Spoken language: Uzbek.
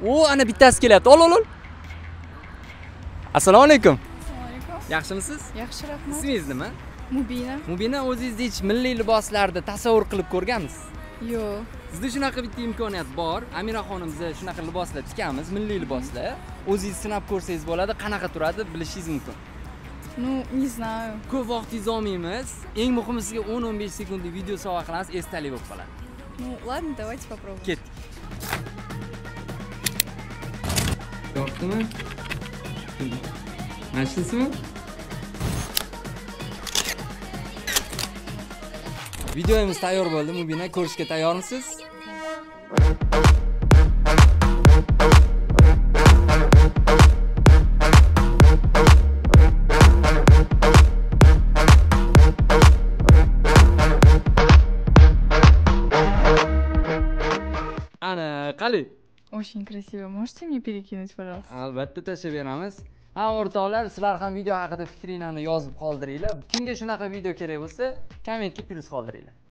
O, ana bittasi kelyapti. Ol, ol, ol. Assalomu alaykum. Assalomu alaykum. Yaxshimisiz? Yaxshi, rahmat. Ismingiz nima? Mubina. Mubina, o'zingizni hech milliy liboslarda tasavvur qilib ko'rganmisiz? Yo'q. Sizda shunaqa bitta imkoniyat bor. Amira xonim biza shunaqa liboslar tikamiz, milliy liboslar. O'zingiz sinab ko'rsangiz bo'ladi, qanaqa turadi bilishingiz mumkin. Ну, не знаю. Ko'p vaqtingizni olmaymiz. Eng muhimi sizga 10-15 sekundlik video sovg'a qilamiz, esdalik bo'lib qoladi. Ну, ладно, давайте попробуем. Ketdik. Yoqdimi? Mana shunisi? Videomiz tayyor bo'ldi, Mubina, ko'rishga tayyormisiz? Ana, qali? Очень красиво. Можете мне перекинуть, пожалуйста? Albatta tashlab beramiz. Ha, o'rtoqlar, sizlar ham video haqida fikringlarni yozib qoldiringlar. Kimga shunaqa video kerak bo'lsa, kommentga plyus qoldiringlar.